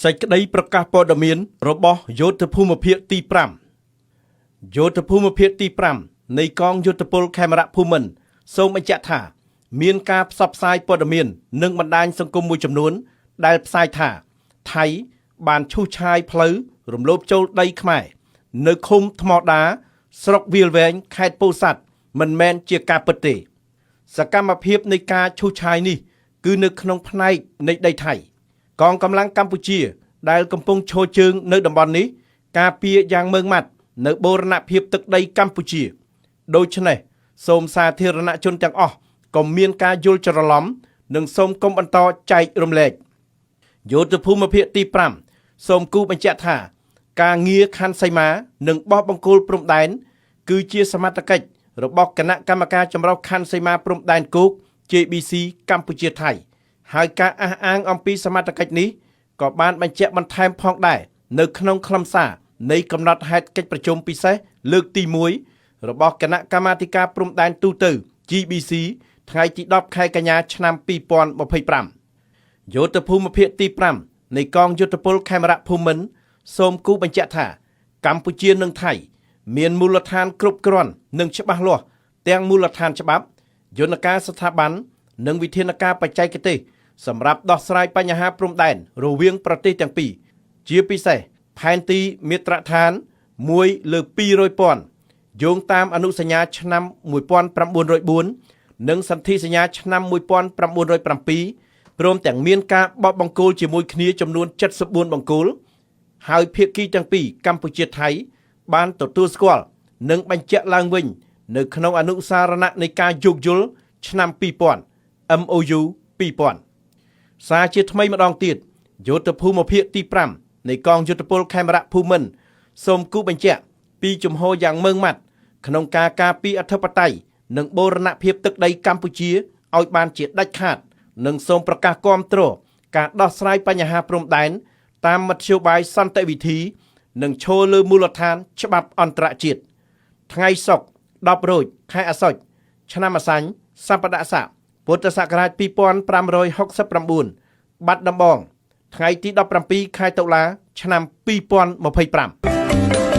សេចក្តីប្រកាសព័ត៌មានរបស់យោធភូមិភាគទី5យោធភូមិភាគទី5នៃកងយោធពលខេមរៈភូមិន្ទសូមបញ្ជាក់ថា មានការផ្សព្វផ្សាយព័ត៌មាននិងបណ្ដាញសង្គមមួយចំនួន ដែលផ្សាយថាថៃបានឈូសឆាយផ្លូវរំលោភចូលដីខ្មែរនៅឃុំថ្មដា ស្រុកវាលវែងខេត្តពោធិ៍សាត់មិនមែនជាការពិតទេ សកម្មភាពនៃការឈូសឆាយនេះ គឺនៅក្នុងផ្នែកនៃដីថៃ កងកម្លាំងកម្ពុជា ដែលកំពុងឈរជើងនៅតំបន់នេះ ការពារយ៉ាងម៉ឺងម៉ាត់នៅបូរណភាពទឹកដីកម្ពុជា ដូច្នេះសូមសាធារណជនទាំងអស់កុំមានការយល់ច្រឡំនិងសូមកុំបន្តចែករំលែក យោធភូមិភាគទី5សូមគូបញ្ជាក់ថា ការងារខណ្ឌសីមានិងបោះបង្គោលព្រំដែន គឺជាសមត្ថកិច្ចរបស់គណៈកម្មការចម្រុះខណ្ឌសីមាព្រំដែនគោក JBC កម្ពុជាថៃ ហើយការអះអាងអំពីសមត្ថកិច្ចនេះក៏បានបញ្ជាក់បន្ថែមផងដែរនៅក្នុងខ្លឹមសារនៃកំណត់ហេតុកិច្ចប្រជុំពិសេសលើកទី1របស់គណៈកម្មាធិការព្រំដែនទូទៅ GBC ថ្ងៃទី10ខែកញ្ញាឆ្នាំ2025 យោធភូមិភាគទី5នៃកងយុទ្ធពលខេមរៈភូមិន្ទសូមគូបញ្ជាក់ថា កម្ពុជានិងថៃ មានមូលដ្ឋានគ្រប់គ្រាន់និងច្បាស់លាស់ទាំងមូលដ្ឋានច្បាប់យន្តការស្ថាប័ននិងវិធានការបច្ចេកទេសសម្រាប់ដោះស្រាយបញ្ហាព្រំដែនរវាងប្រទេសទាំងពីរជាពិសេសផែនទីមាត្រដ្ឋាន1លើ200ពាន់យោងតាមអនុសញ្ញាឆ្នាំ1904និងសន្ធិសញ្ញាឆ្នាំ1907ព្រមទាំងមានការបោះបង្គោលជាមួយគ្នាចំនួន74បង្គោល ហើយភាគីទាំងពីរកម្ពុជាថៃ បានទទួលស្គាល់និងបញ្ជាក់ឡើងវិញ នៅក្នុងអនុសារណៈនៃការយោគយល់ឆ្នាំ2000 MOU 2000សារជាថ្មីម្ដងទៀតយោធភូមិភាគទី5នៃកងយុទ្ធពលខេមរៈភូមិន្ទសូមគូបញ្ជាក់ពីជំហរយ៉ាងម៉ឺងម៉ាត់ក្នុងការការពារអធិបតេយ្យនិងបូរណភាពទឹកដីកម្ពុជាឲ្យបានជាដាច់ខាត និងសូមប្រកាសគាំទ្រការដោះស្រាយបញ្ហាព្រំដែន តាមមធ្យោបាយសន្តិវិធី និងឈរលើមូលដ្ឋាន ច្បាប់អន្តរជាតិថ្ងៃសុក្រ10រោចខែអាសត់ឆ្នាំអាសាញ់សប្តាហ៍ស័កពុទ្ធសករាជ2569បាត់ដំបង ថ្ងៃទី17ខែតុលា ឆ្នាំ2025។